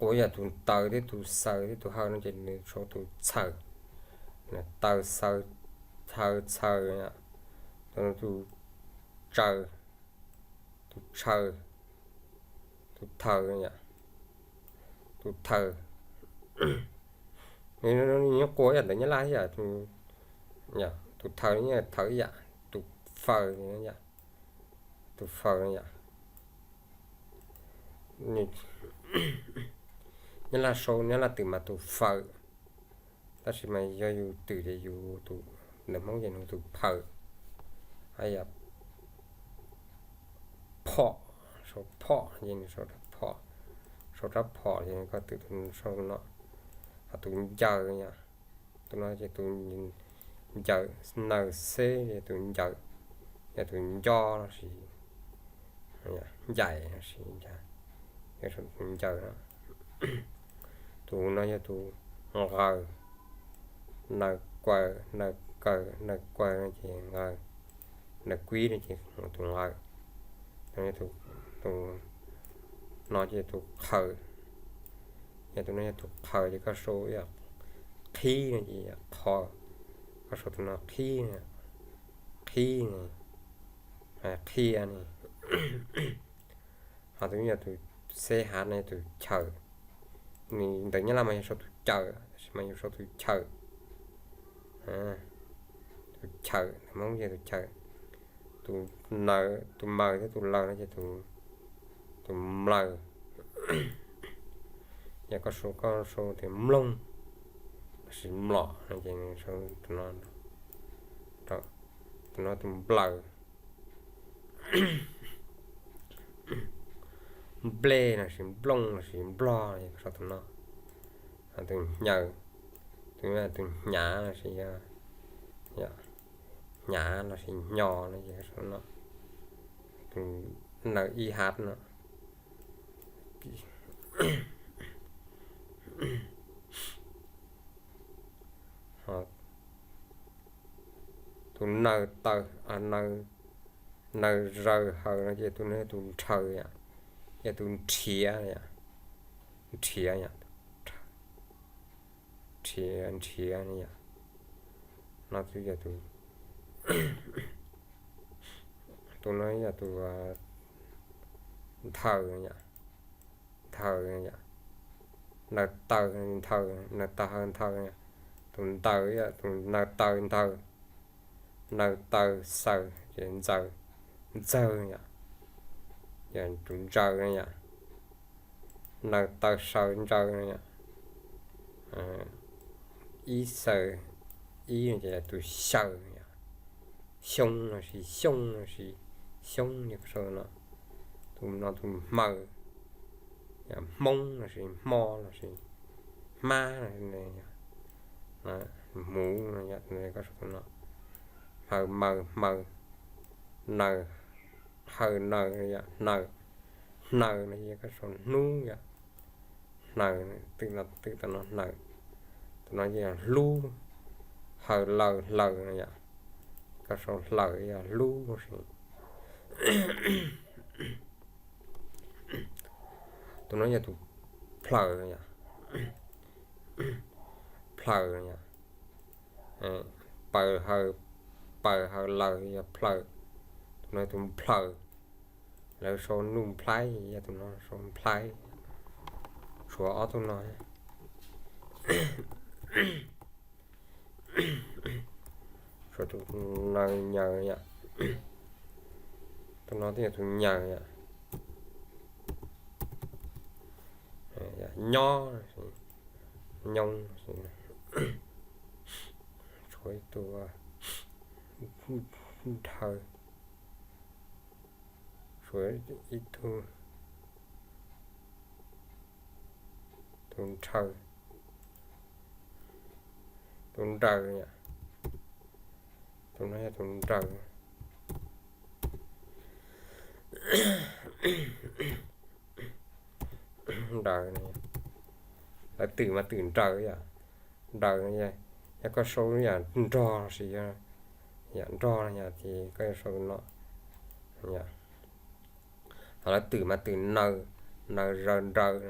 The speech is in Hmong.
Ua yam tus taw thiab tus xaw thiab tus haw no ces nws sau tus txhaw. Taw, xaw, haw, txhaw, tus tsaw, tus tshaw, tus thaw yom, tus thaw. Nws quas yam ntawv Nyab Laj thiab yom, tus thaw, thaw ib yam, tus faw, tus faw yom. Nyab Laj sau, Nyab Laj twm mas tus faw, tab sis mas yog yus twm ces yus tus, ntawv Hmoob ces nws tus phaw. Hais yam phom, sau phom ces nws sau rab phom, sau rab phom ces koj twm tus sau no. Ho tus ncaws yom, tus no ces tus ncaws, naws xeb ces tus ncaws, yog tus nco lossis ncaim lossis, yog tus ncaws no. Tus no yog tus nqaws, naws kaws, naws kaws, naws kaws no ces nqaws, naws kuib no ces tus nqaws. Tus no ces tus qhaws, yog tus no yog tus qhaws ces koj sau yam qhib no ces yam qho, koj sau tus no qhib, qhib, qhia ne. Ho tus no yog tus xeb hav no yog tus chaw. Nws ntawv Nyab Laj mas yog sau tus caw, tab sis mas yus sau tus chaw. Tus chaw, ntawv Hmoob yog tus chaw. Tus naws, tus maws thiab tus laws no ces tus mlaws. Yog koj sau, koj sau tias mloog lossis mlom no ces sau tus no, tus no tus nplaws. Nplej lossis nplooj lossis nplog no ces koj sau tus no. Tus hnyaws, tus, tus hnyav lossis, hnyav lossis hnyo no ces koj sau no. Tus naws ib hav no. Tus naws taw, naws zaws haws no ces tus no yog tus nrhaws yom, yog tus nrhiav, nrhiav, nrhiav, nrhiav no yom. No twb yog tus, tus no yog tus nthaws yom, nthaws yom. Naws taw nthaws, naws taw haw nthaws, tus ntaws, tus naws taw nthaws, naws taw xaws ces ntxaws, ntxawg yom, yog tus ntsaws no yom. Naws taw xaws ntsaws no yom. Ib xaws, ib no ces yog tus xyaws yom. Xyoo lossis xyooj lossis xyoob ces koj sau no. Tus no tus hmaws, yog hmoob lossis hmo lossis hmab, hmuv no yom, koj sau tus no. Hmaws, maws, hmaws, naws, haws naws yom, naws, hnaws no ces koj sau hnub yom. Hnaws, twm no, twm tom no hnaws. Tus no ces yog hlub, haws laws hlaws no yom, koj sau hlaws yog hlub lossis. Tus no yog tus plaws yom, plaws yom. Paws haws, paws haws laws yog plaws. Tus no tus nplaws, lawv sau nuj nplhaib, yog tus no sau nplhaib. Tshuav ob tug no. Tshuav tus naws nyaws yom. Tus no twb yog tus nyaws yom. Nyob, nyoo. Tshuav ib tug nrhaw, tshuav ib tug, tus nrhaw, tus nraws yom. Tus no yog tus nraws, nraws, lawv twm mas twm nraws yom. Nraws, yog koj sau yam nrog lossis yam nrog no yom ces koj yuav sau no. Ho lawv twm mas twm naws, naws zaws nraws.